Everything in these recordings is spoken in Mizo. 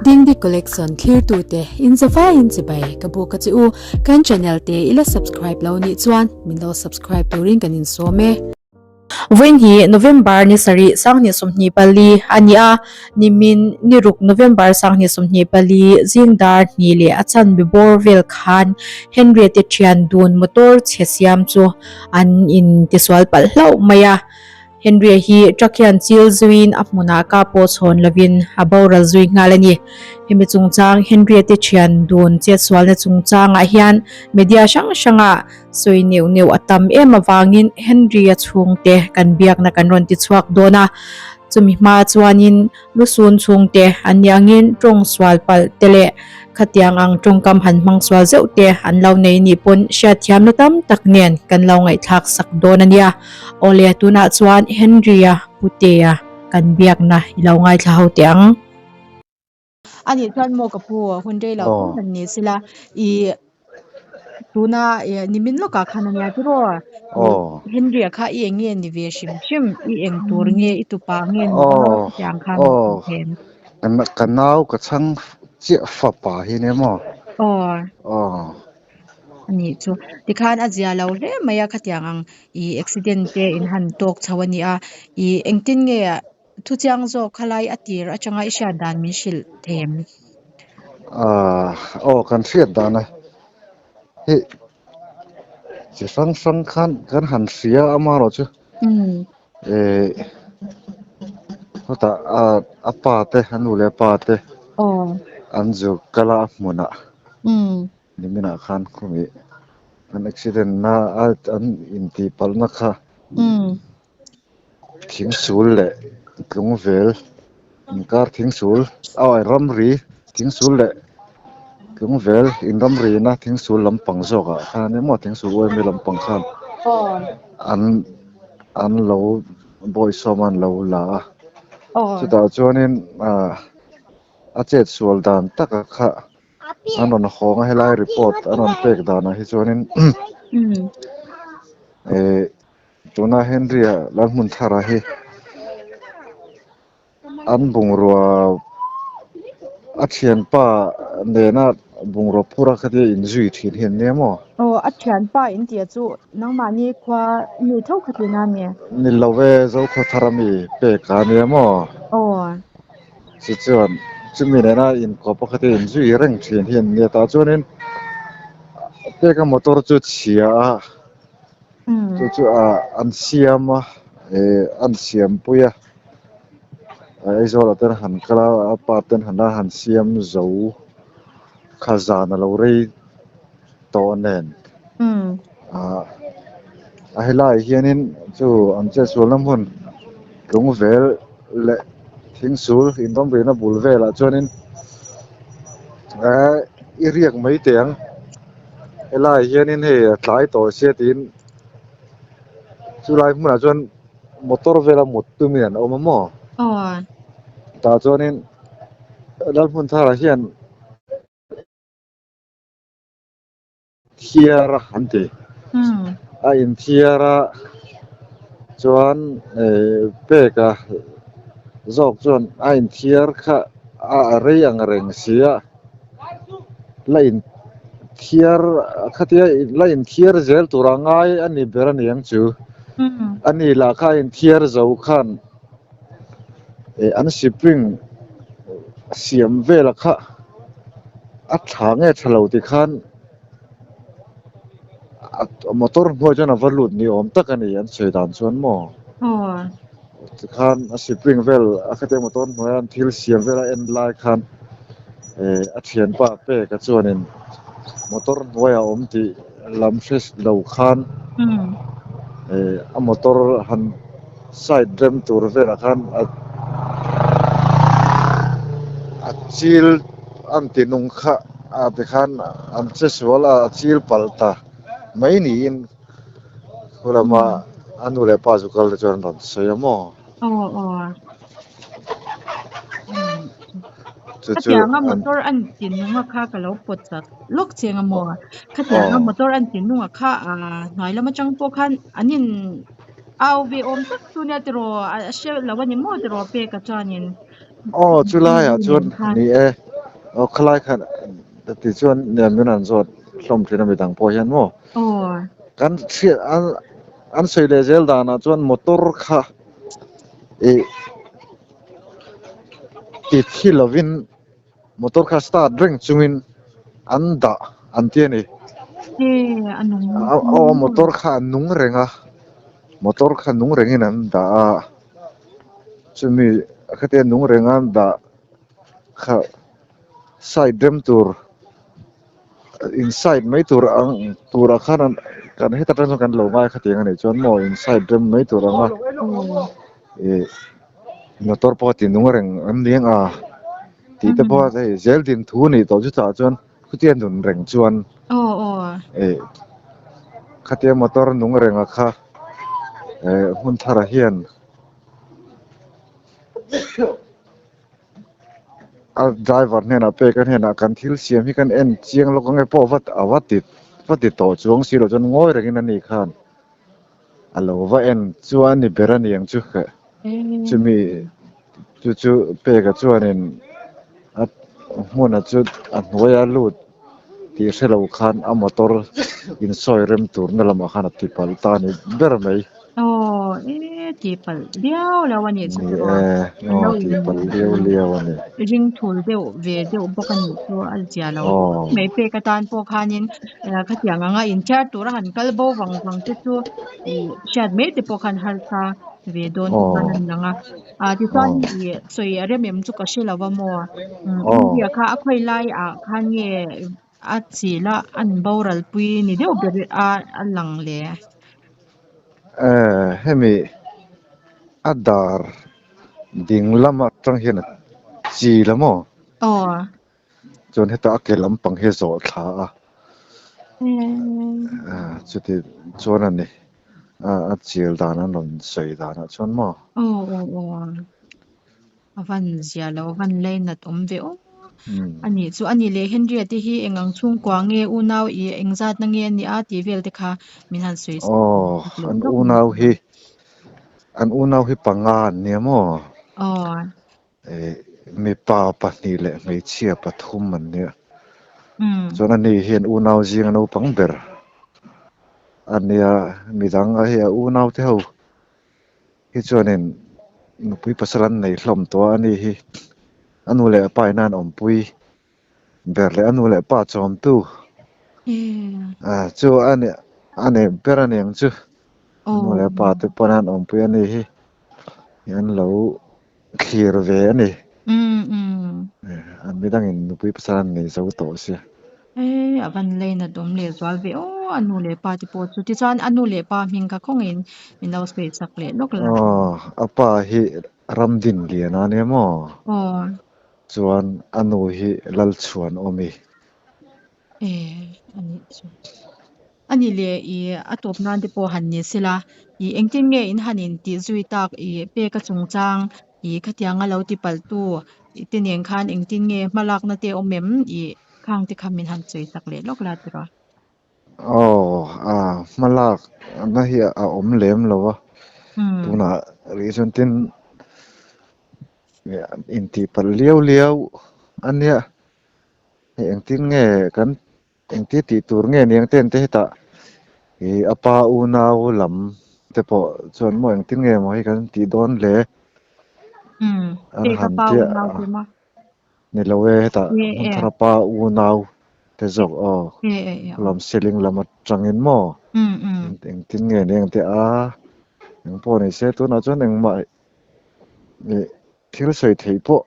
Dingdi Collection thlirtute in zavaiin chibai ka buk a che u. Kan channel te i la subscribe lo nih chuan min lo subscribe turin kan insawm e. Vawiin hi November ni sarih sanghnih 24 a ni a, nimin ni ruk November sanghnih 24 zing dar hnih leh a chanve bawr vel khan Henry te thian dun motor chhe siam chu an intisual palh hlauh mai a. Henry hi truck hian chil zuiin a hmunah ka pawh chhawn lovin a boral zui nghal a ni. Hemi chungchang Henry te thian dun chetsualna chungchangah hian media hrang hrangah sawi neuh neuh a tam em avangin Henry-a chhungte kan biakna kan rawn ti chhuak dawn a. Chumi hma chuanin Lusun chhungte an nih angin tawng sual palh te leh khatiang ang tawngkam han hmang sual zeuh te an lo nei nih pawn hriatthiamna tam tak nen kan lo ngaihthlak sak dawn a nia. Awle tunah chuan Henry-a Putea kan biakna i lo ngaithla ho teh ang. A nih chuan maw ka pu hun rei lo pawh han ni sela i tuna nimin lawkah khan a nia tiraw Henry-a kha i eng nge ni ve hrim hrim i eng tur nge i tupa nge ni tiang khan them. Ka nau ka chhang chiah fapa hi nia maw? Aw. A nih chu tikhan a zia lo hle mai a khatiang ang i accident te in han tawk chho a nia i engtin nge Thuchiang zawk khalai a tir atanga i hriat dan min hrilh thei em? Aaa aw kan hriat dan a hei chi hrang hrang khan kan han hria a amaherawhchu eh hutah a pa te a nu leh pa te an zuk kal a a hmunah niminah khan khawngih an accident na a an intihpalhna kha. Thingsul leh Tlungvel inkar thingsul aw ramri thingsul leh Tlungvel inramrina thingsul lampang zawkah khan emaw thingsul uaimi lampang khan an an lo bawihsawm an lo la a chutah chuanin ah a chet sual dan taka kha an rawn hawng a helai report an rawn pek danah hi chuanin eh. Tuna Henry-a Lalhmun Thara hi an bungrua a thianpa nena bungrua phur a khatia inzui thin hi an nia maw? Aw, a thianpa in tia chu nangmahni khua mi tho kha tlin a nia? Ni lo e, Zokhua Thara mi pek a nia maw? Aw. Chu chuan chumi nena inkawp a khatia inzui reng thin hi an nia tah chuanin peka motor chu chhia a. Chu chu an siam a eh an siam pui a Aizawl ah ten han kal a a pa ten han la han siam zo kha zan a lo rei tawh nen ah a helaiah hianin chu an chetsualna hmun tlung vel leh thingsul inrawmrina bul velah chuanin eh i riak mai teh ang. Helaiah hianin hei a tlai tawh sia tiin chulai hmunah chuan motor vela mut tumin an awm a maw? Aw. Tah chuanin Lalhmuntharah hian thiar a an ti. A inthiar a chuan eh peka zawk chuan a inthiar kha a rei ang reng si a. La in thiar khatia la in thiar zel tur a ngai a ni ber a ni ang chu. A ni lah kha a inthiar zo khan eh an sipring siam vela kha a tha nge tha lo ti khan a motor hnuai chuan a va lut ni awm tak a ni an sawi dan chuan maw. Tikhan a sipring vel a khatia motor hnuaia an thil siam vel a en lai khan eh a thianpa peka chuanin motor hnuaiah a awm tih lam hre lo khan eh a motor han side rem tur velah khan a a chil an ti nung kha a tikhan an che sual a a chil palh ta mai niin. Khu lama a nu leh pa chu kal te chuan an rawn sawi a maw? Aw aw. Chu chu Khatianga motor an ti nung a kha ka lo pawt chak lawk cheng a maw? Khatianga motor an ti nung a kha a hnuai lam atang pawh khan an in au ve awm tak chu nia tiraw a hre lo a ni maw tiraw peka chuanin. Aw chu laiah chuan ni e. Aw khalai khan ti chuan nia min rawn zawt hlawm thin a midang pawh hian maw. Aw. Kan hriat an an sawi leh zel danah chuan motor kha ih ti thi lovin motor kha start reng chungin an dah an ti a ni. E a nung Aw motor kha a nung reng a, motor kha nung rengin an dah a, chumi khatia nung renga an dah kha side rem tur in side mai tur ang turah khan an kan heta tang chuan kan lo ngai khatiang a nih chuan maw in side rem mai tur anga ih motor pawh a ti nung reng an ni ang a tih te pawh hei zel din thu a nih tawh chutah chuan chutia nun reng chuan ih khatia motor nung renga kha eh hmun tharah hian. A driver hnenah pek a hnenah kan thil siam hi kan en chiang lawk ange pawh va a va ti va ti tawh chuang si lo chuan ngawi rengin ani khan a lo va en chuan a ni ber a ni ang chu chumi chu chu peka chuanin a hmuna chu a hnuaia lut tih hre lo khan a motor insawi rem turna lamah khan a ti palh ta a ni ber mai. Aw e tih palh viau lo a nih chu Ni e, aw tih palh liau liau a ni. Ring thul deuh ve deuh bawk a nih chu a zia lo mai pek atan pawh khanin khatiang anga inthiar tura han kal bo vang vang te chu ih hriat mai te pawh khan harsa ve dawn te khan an lang a. Ah tichuan ih sawi a rem em chu ka hre lo va maw? India kha a khawi lai ah khan nge a chil a an boral pui ni deuh ber a a lang le. Eh hemi a dar ding lam atang hian a chil a maw? Aw. Chuan heta a ke lampang hi a zawh thla a. Ah chuti chuan a ni. A chil dan an rawn sawi danah chuan maw? Aw aw aw. A van zia lo, a van lainat awm ve aw. A nih chu a nih leh Henry-a te hi eng ang chhungkua nge unau i engzatna nge a nih a tih vel te kha min han sawi Aw, an unau hi an unau hi panga an nia maw? Aw. Mipa pahnih leh hmeichhia pathum an nia. Chuan ani hian unau zinga naupang ber a nia, midang a hei a unau te ho hi chuanin nupui pasal an nei hlawm tawh a, ani hi a nu leh a pa ina an awmpui ber leh a nu leh pa chawmtu chu a ni a nei ber a ni ang chu a nu leh pa te pawn an awmpui a ni hi an lo thlir ve a ni. An midangin nupui pasal an nei zo tawh sia. E a van lainat awm leh zual ve aw a nu leh pa te pawh chu tichuan a nu leh pa hming kha khawngin min lo sawi chak leh lawk la. Aw a pa hi Ramdin lian a nia maw? Aw. Chuan a nu hi Lalchhuan awmi. E a nih chu. A nih leh i a tawp nan te pawh han ni sela i engtin nge in han in tih zui tak i pek a chungchang i khatianga lo ti palh tu i te nen khan engtin nge hmalakna te awm em i khang te kha min han sawi tak leh lawk la tiraw. Aw a hmalakna hi a awm lem lo a tunah rih chuan tin intih palh liau liau a nia hei engtin nge kan Engti tih tur nge niang te an ti hetah ih a pa unau lam te pawh chuan maw engtin nge maw hei kan tih dawn le an han tia ni lo e hetah hmun thar a pa unau te zawk aw lam seling lam atangin maw engtin nge niang an ti a engpawh ni se tunah chuan engmah ih Thil sawi theih pawh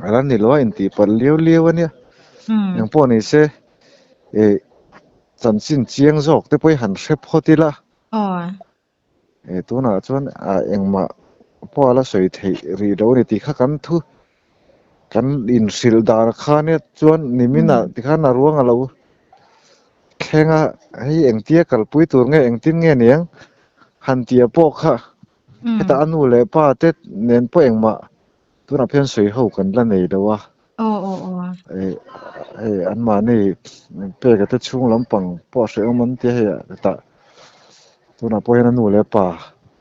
a la ni lo a intih palh liau liau a nia. Eng pawh ni se ih chanchin chiang zawk te pawh hi han hre phawt ila. Ih tunah chuan ah engmah pawh a la sawi theih rih lo a ni tih kha kan thu kan inhrilh dan kha ania chuan niminah tikhan a ruang a lo thleng a hei engtia kalpui tur nge engtin nge niang han tih pawh kha. Hetah a nu leh pa te nen pawh engmah tunah phian sawi ho kan la nei lo a. Hei anmahni peka te chhung lampang pawh a hrehawm an tia hei hetah tunah pawh hian a nu leh pa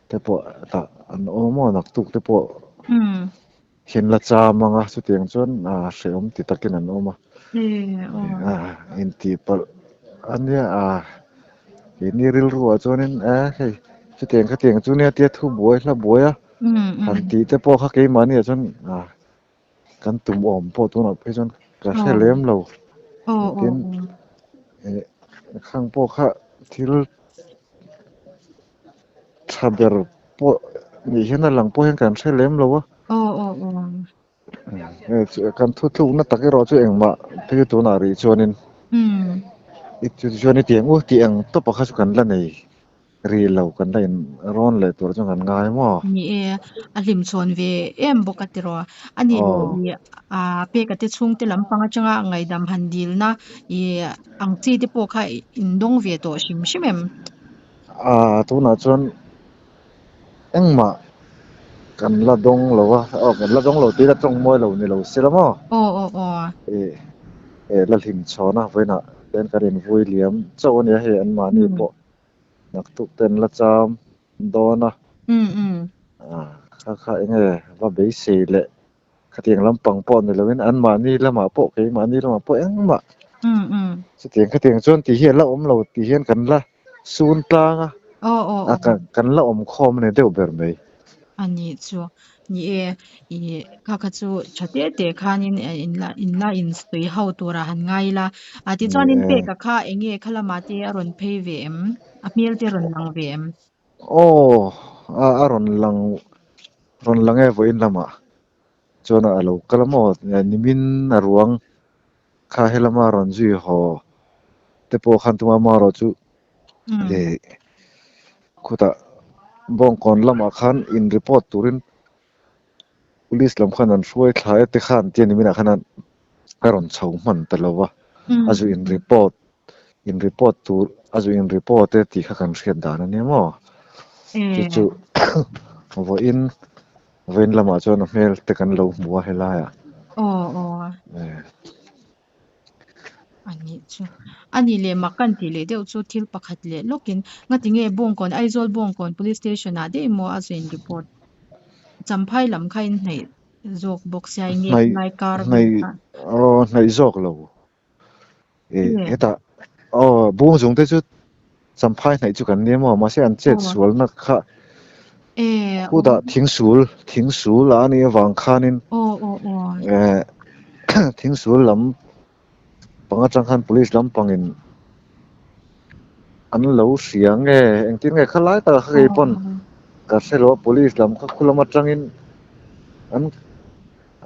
te pawh hetah an awm a maw naktuk te pawh. hian la cham anga chutiang chuan hrehawm ti takin an awm a. Intihpalh a nia keini rilru ah chuanin e hei chutiang khatiang chu nia tia thu buai hla buai a han tih te pawh kha keimahni ah chuan kan tum awm pawh tunah phei chuan ka hre lem lo. Tin khang pawh kha thil tha ber pawh nih hian a lang pawh hian kan hre lem lo a. Kan thuthlukna tak erawh chu engmah phei chu tunah rih chuanin chuan i tiang u tih ang tawp ah kha chu kan la nei rih lo kan la in rawn leh tur chuan kan ngai maw? Ni e, a hlim chhawn ve em bawk a tiraw. A nih leh i a peka te chhungte lampang atanga ngaihdam han dilna i ang chi te pawh kha in dawng ve tawh hrim hrim em? A tunah chuan Engmah kan la dawng lo a, aw kan la dawng lo tih ila tawng mawi lo ni lo se la maw? Aw aw aw. Eh eh la hlim chhawn a, vawiinah ten kan invui liam chauh a nia hei anmahni pawh naktuk ten la cham dawn a. Ah kha kha enge va beisei leh khatiang lampang pawh ni loin anmahni lamah pawh keimahni lamah pawh engmah chutiang khatiang chuan tih hi a la awm lo tih hian kan la sun tlang a, a kan la awm khawm a ni deuh ber mai. A nih chu, ni e, i kha kha chu tha te te khanin in la in la insawi ho tura han ngai ila, a tichuanin peka kha eng nge kha lamah te a rawn phei ve em? A hmel te a rawn lang ve em? Aw, a rawn lang rawn lang e vawiin lamah chuan a lo kal a maw nimin a ruang kha helama rawn zui haw te pawh khan tuma amaherawh chu leh khutah Bawngkawn lamah khan in report turin Police lam khan an hruai thla e te khan tia niminah khan a rawn chho hman ta lo va, a zu in report in report tur a zu in report e tih kha kan hriat dan a nia maw? Chu chu vawiin vawiin lamah chuan a hmel te kan lo hmu a helaiah. Aw aw. A nih chu. A nih leh mak kan tih leh deuh chu thil pakhat leh lawkin ngati nge Bawngkawn Aizawl Bawngkawn Police Station ah daih maw a zuin report Champhai lam kha in hnaih zawk bawk sia eng nge khilai kar vel kha. Aw hnaih zawk lo. Hetah aw Bungzung te chu Champhai hnaih chu kan nia maw mahse an chet sualna kha khutah thingsul thingsul a nih avang khanin thingsul lam pang atang khan police lampangin an lo hria nge engtin nge khalai takah kha kei pawn ka hre lo a police lam kha khu lam atangin an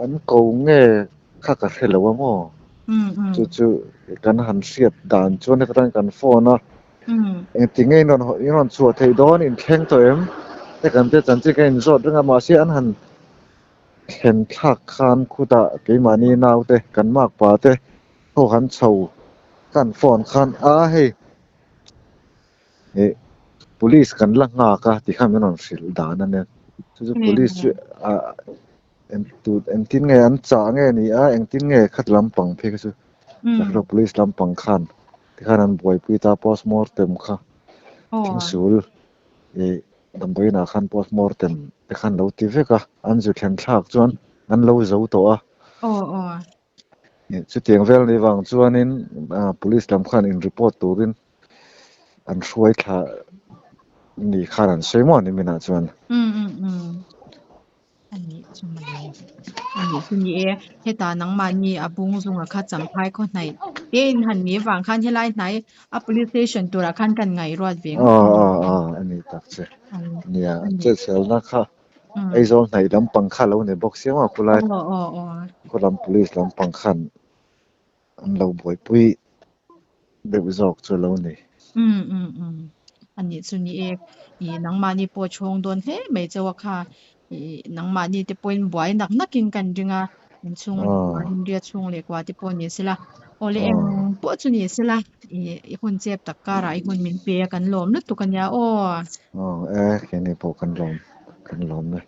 an ko nge kha ka hre lo a maw chu chu kan han hriat dan chuan heta tangin kan phone a engti nge in rawn in rawn chhuah theih dawn in thleng tawh em te kan tia chanchin ka inzawt reng a mahse an han thlen thlak khan khutah keimahni naute kan makpa te ho han chho kan phone khan a hei Ih police kan la nghak a ti khan min rawn hrilh dan a nia chu chu police chu ah engtin nge an chah nge ni a engtin nge khat lampang phei kha chu police lampang khan tikhan an buaipui ta postmortem kha thingsul ih damdawiinah khan postmortem te khan lo ti vek a an zu thlen thlak chuan an lo zo tawh a. Chutiang vel ni vang chuanin police lam khan in report turin an hruai thla ni khan an sawi maw niminah chuan. Um um um a nih chu mawle a nih chu ni e hetah nangmahni a bung zunga kha champhai khaw hnaih te in han ni vang khan helai hnai a police station turah khan kan ngaihruat ve ngawt a. Aw aw aw a ni tak che nia an chetselna kha Aizawl hnaih lampang kha lo ni bawk sia maw khulai khawlam police lampang khan an lo buaipui deuh zawk chu lo ni. Um um um a nih chu ni e i nangmahni pawh chhawng dawn hle mai chauh a kha i nangmahni te pawhin buai nak nakin kan ring a inchhung leh kua India chhung leh kua te pawh ni sela awle eng pawh chu ni sela i i hun chep tak karah i hun min pe a kan lawm lutuk a nia aw. Aw e keini pawh kan lawm kan lawm e.